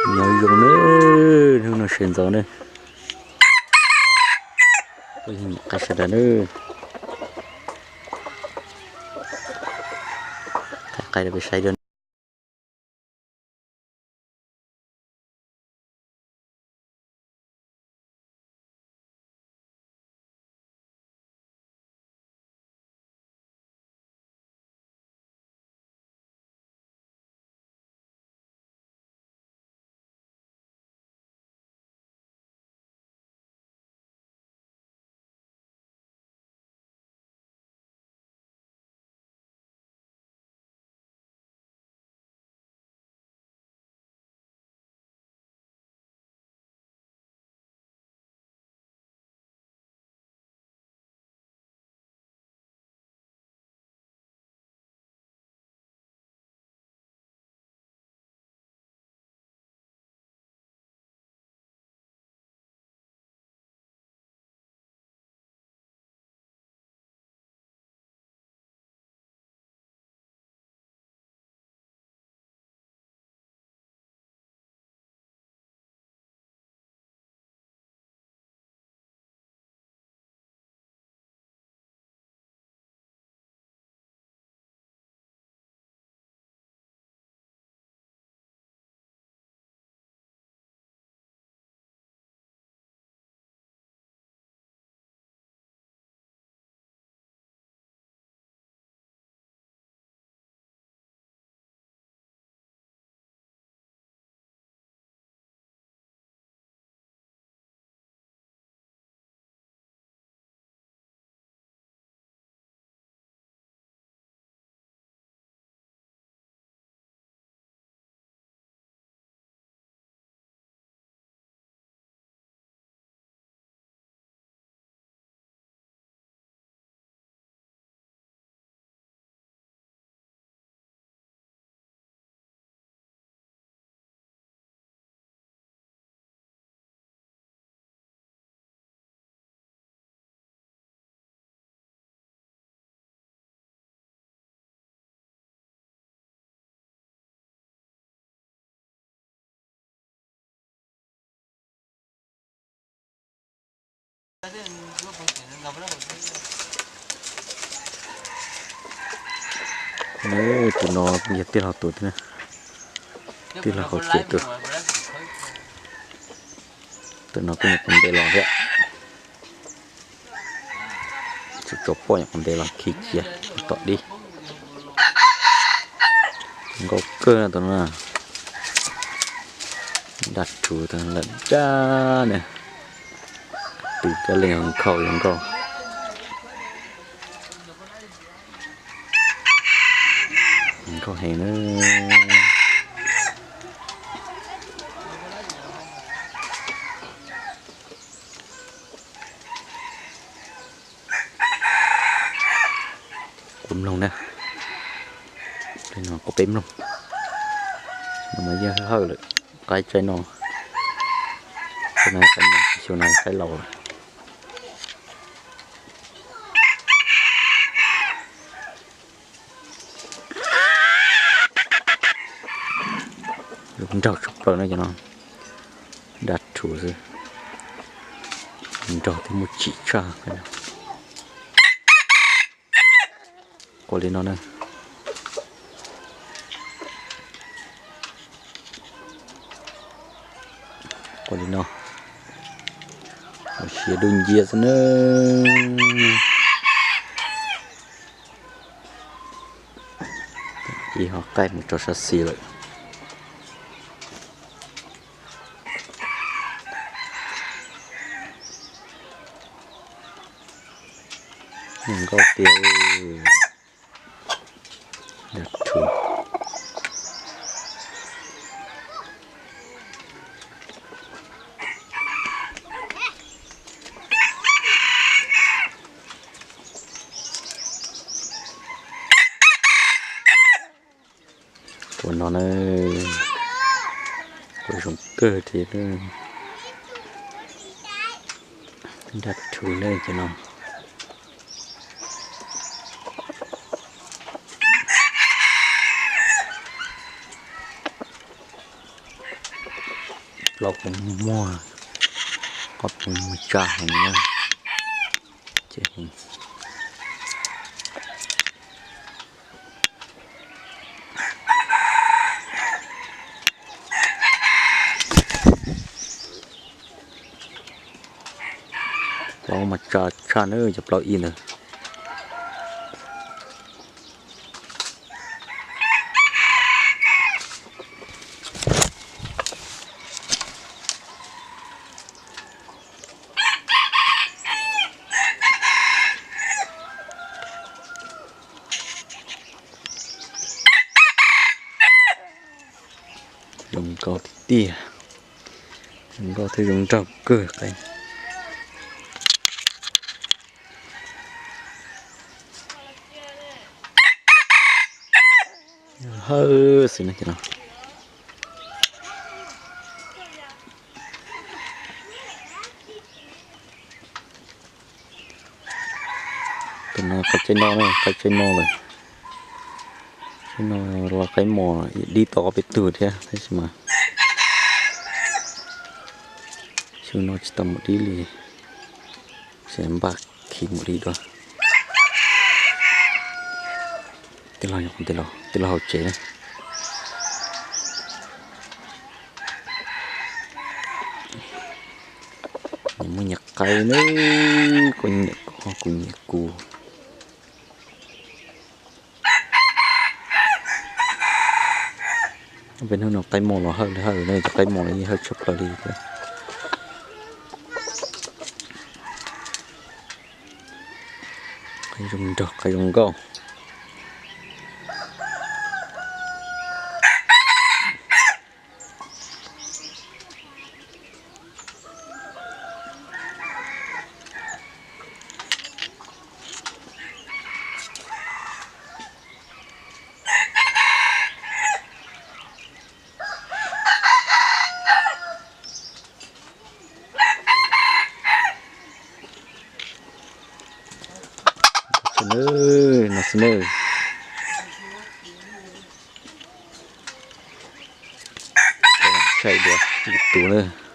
Nyob zoo na, hnub no sawv ntxov na, phooj ywg niam qai sawv daws na, qai qai rau peb saib dua. Tus no yog tij laug tus thiab, tij laug hauv tsev tus. Tus no kuj nyuam qhuav ntes los thiab. Tsov poj nyuam qhuav ntes los khi cia tom dib. Nkauj kawg no tus no. Dab rhuv lawm ntag ne. Tus cov leej nkhaus yog nkauj. Nkauj heev na. Kuv mloog na. Ple no kuv peb mloog. No mas yeej hawj lawm, qaib tsaib no. Xyoo no qaib no, xyoo no qaib laus lawm. Lub nraug tshaj plaws no cov no, dab rhuv xwb, nraug thiab muaj tsim tshaj. Qua li no na. Qua li no. Ua siav dub nciab xwb na. Ib ho qaij mus rau sab xis lawm. Nkauj tiag. Dab rhuv. Tus no na, kuj zoo kawg thiab. Dab rhuv na cov no. Plaub kua muag, qhov muag tsa heev na. Ces plaub mas tsa tshaj na, cov plaub ib ntawd. Zoo nkauj tiag tiag, zoo nkauj thiab zoo nraug kawg. Hawb xwb no ces no. Tus no qaib tsaib no, qaib tsaib no lawm. Tsaib no los qaib mos dib tau ob peb tug thiab tab sis mas xyoo no tsis tau mus dib li, ces npaj khi mus dib dua. Tij laug, tij laug hauv tsev na. Nyias muaj nyias qaib na, koj nyiam koj, kuv nyiam kuv. Peb hnub no qaib mos los hawb li hawb na, cov qaib mos los yeej hawb tshaj plaws li thiab. Qaib zoo nraug, qaib zoo nkauj. No xwb na. Saib dua lwm tus na.